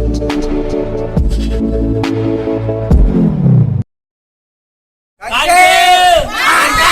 Kancil! Mantap!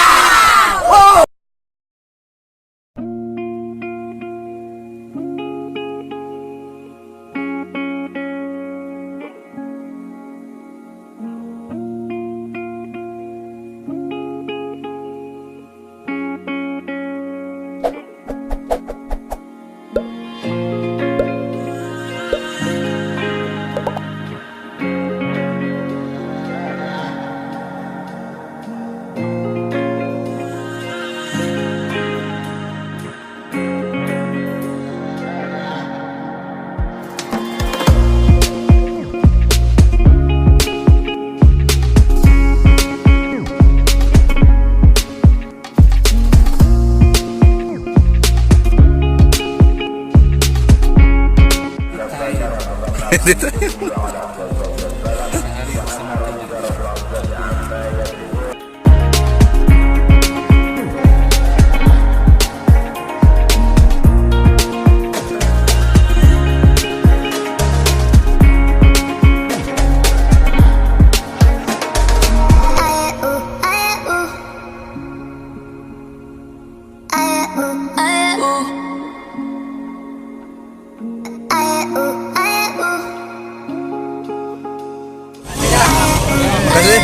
Makasih.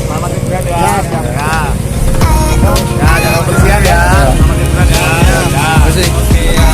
Selamat liburan ya. Ya. Ya, jangan bersiap ya. Selamat liburan ya. Ya. Makasih. Oke ya.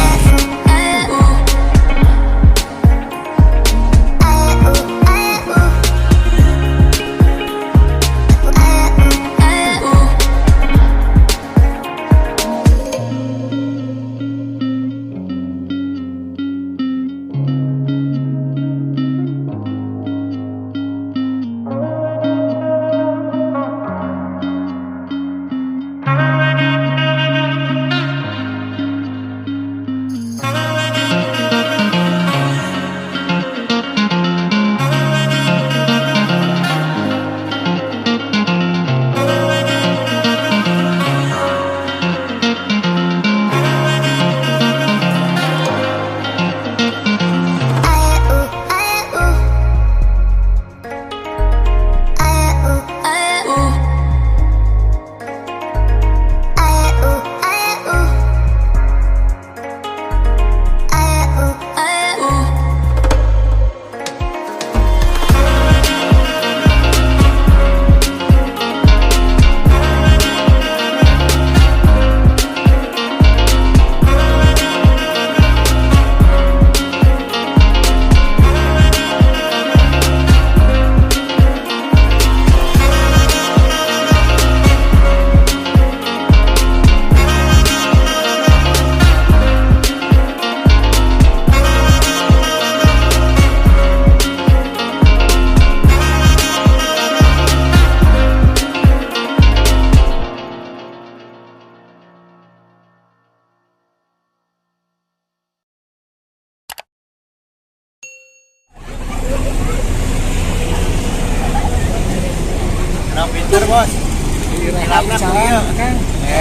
Pinter bos.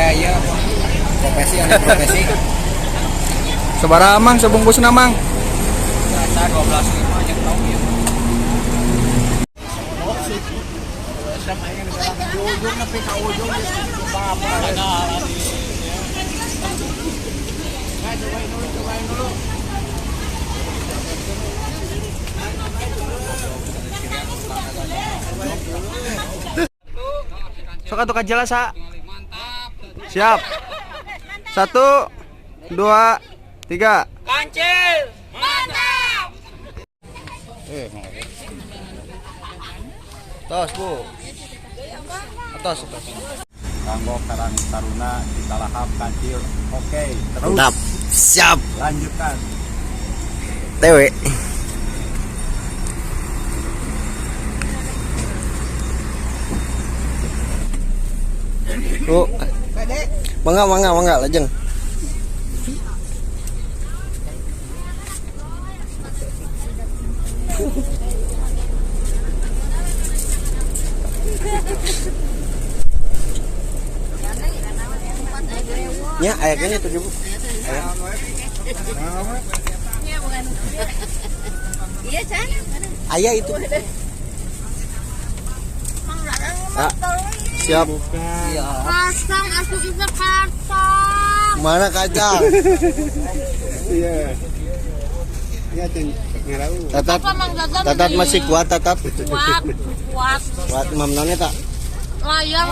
Iya. Profesi ada profesi. Sabaraha Mang sabungkusna Mang? Biasa 12.5 aja tahu ya. Sok atuh kajelas ha. Siap. 1 2 3. Kancil! Mantap! Tos, Bu. Atos, atos. Kanggo Karang Taruna Citalahap Kancil. Oke, terus. Mantap. Siap. Lanjutkan. TW. Bu. Mangga, mangga, mangga, lajeng. Ya, aya kene tuh, Bu. Aya. Aya itu. Ah, siap. Kacang, aku itu kacang. Mana kacang? Iya. Iya, ngarau. Tatat. Apa Mang Dadan Tatat beli? Masih kuat, Tatat. Kuat, kuat. Kuat mam naon eta? Layar.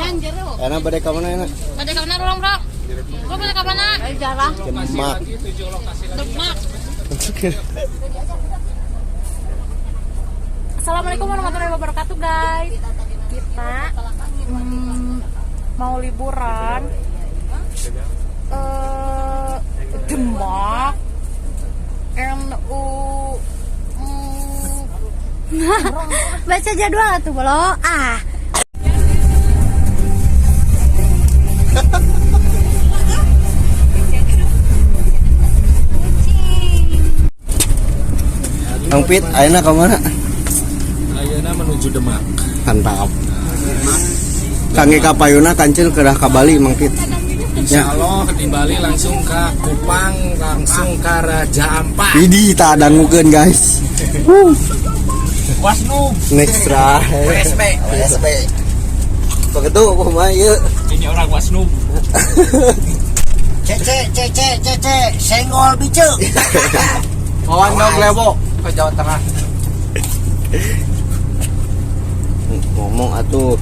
Enak bade ka mana enak? Bade ka mana urang, Bro? Bro, bade ka mana? Jarang. Demak. Demak. Assalamualaikum warahmatullahi wabarakatuh, guys. Kita mau liburan Demak NU Baca jadwal tuh bolo. Ah. Kang Pit, ayeuna ka mana? Ayeuna menuju Demak. Mantap. Kangge ka payuna kancil kedah ka Bali, Mang Pit. Insya Allah di Bali langsung ke Kupang, langsung ke Raja Ampat. Widih, tak dangukeun, guys. Wasnum. Next try. WSP. WSP. Begitu kumaha ieu? Ini orang Wasnum. Cece, cece, cece, senggol bicu. Kawan dong Lewo ke Jawa Tengah. Ngomong atuh.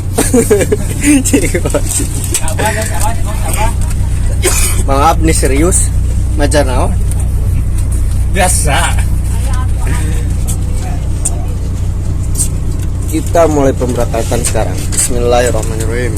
Maaf nih, serius. Maca naon? Biasa. Kita mulai pemberangkatan sekarang. Bismillahirrahmanirrahim.